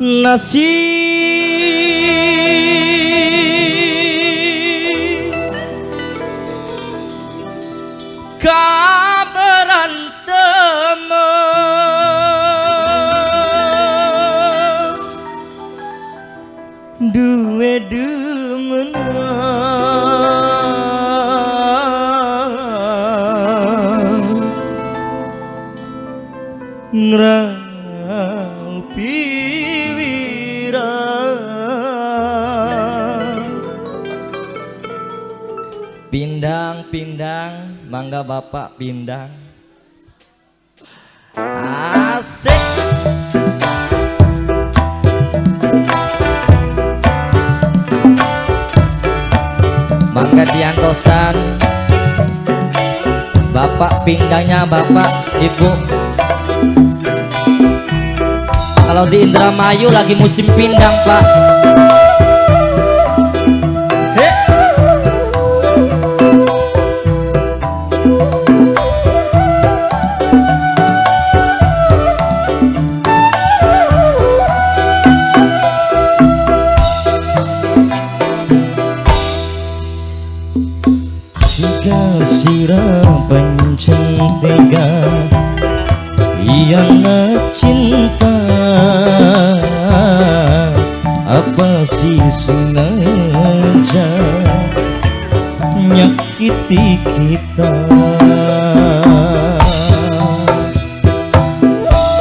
Nasib kaberan temen duwe demenan ngraupi wirang. Pindang, pindang, mangga bapak pindang. Asik. Mangga diantosan bapak pindangnya, bapak ibu. Kalau di Indramayu lagi musim pindang, Pak. He. Tiga sirah pancen tega yang cinta, apa sih sengaja nyakiti kita.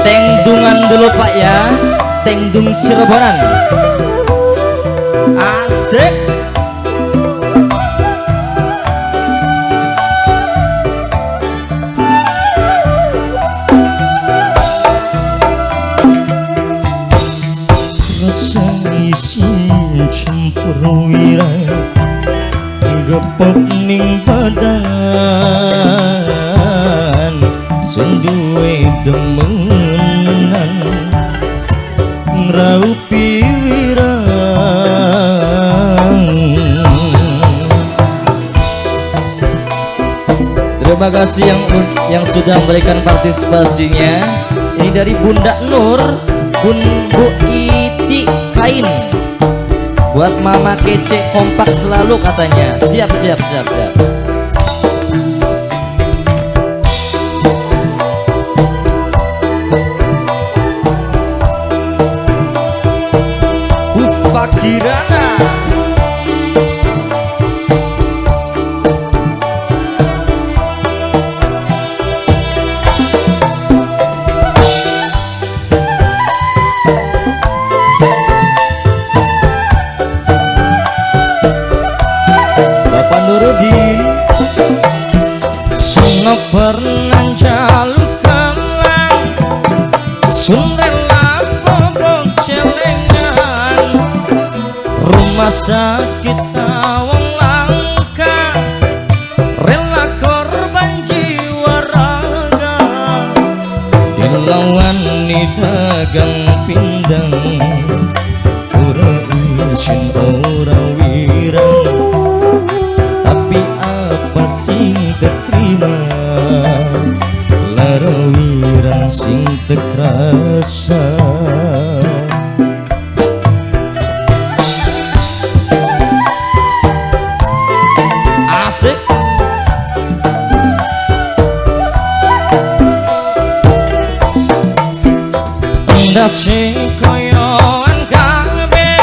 Tengdungan dulu Pak ya, tengdung Cirebonan. Asik. Rasa isin campur wirang gepok ning badan sun duwe demenan ngraupi wirang. Terima kasih yang sudah memberikan partisipasinya. Ini dari Bunda Nur, Bun Bu Iti Kain. Buat Mama Kece kompak selalu katanya. Siap siap siap siap. Puspa Kirana. Bapak Nurudin. Sunga pernah jaluk kelang, sun rela bobok celengan, rumah sakit tawang langka, rela korban jiwa raga, dilawan ni dagang pindang, ora isin ora wirang, tapi apa sing terima lara wirang sing tekrasa. Asik. Ndase koyoan kabeh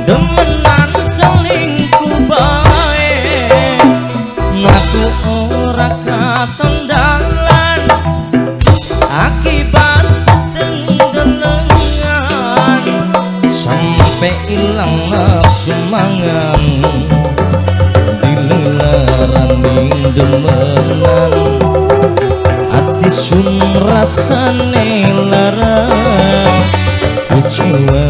demenan selingkuh bae, mlaku ora katon dalan akibat tenggelengan, sampe ilang nafsu mangan dilelaran ning demenan, ati sun rasane lara kecewa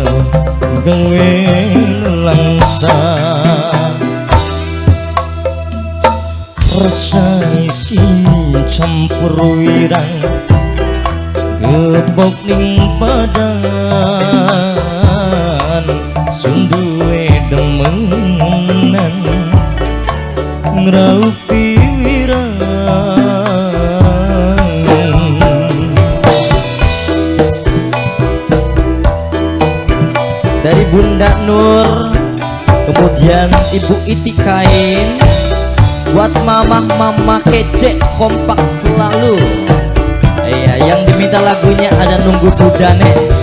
gawe nelangsa. Rasa isin campur wirang gepok ning badan, sun duwe demenan ngraupi wirang. dan Ibu Iti Kain. Buat mama-mama kece kompak selalu. Iya, yang diminta lagunya ada Nunggu Budane.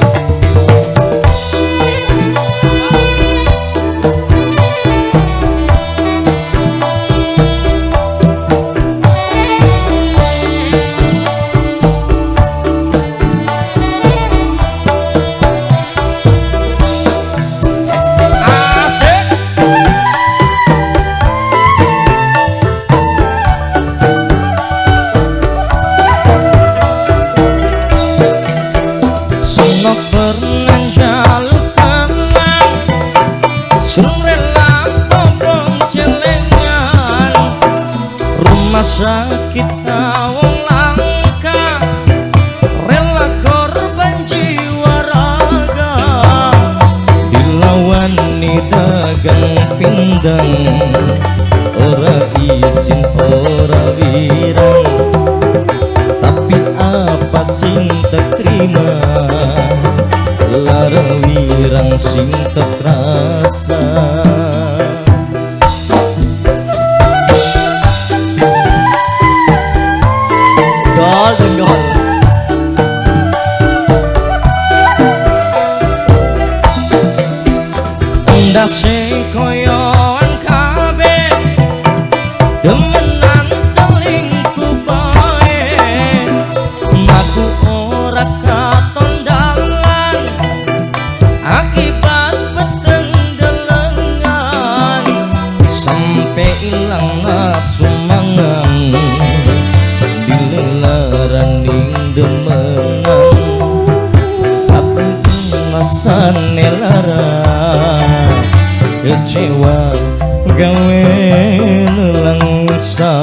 Sakit wong langka rela korban jiwa raga dilawani dagang pindang ora izin ora wirang tapi apa sing terima lara wirang sing terasa. Ndase koyoan kabeh demenan selingkuh bae aku ora katon dalan akibat peteng delengan sampe ilang nafsu mangan dilelaran ning demenan tapi masane lara kecewa gawe nelangsa.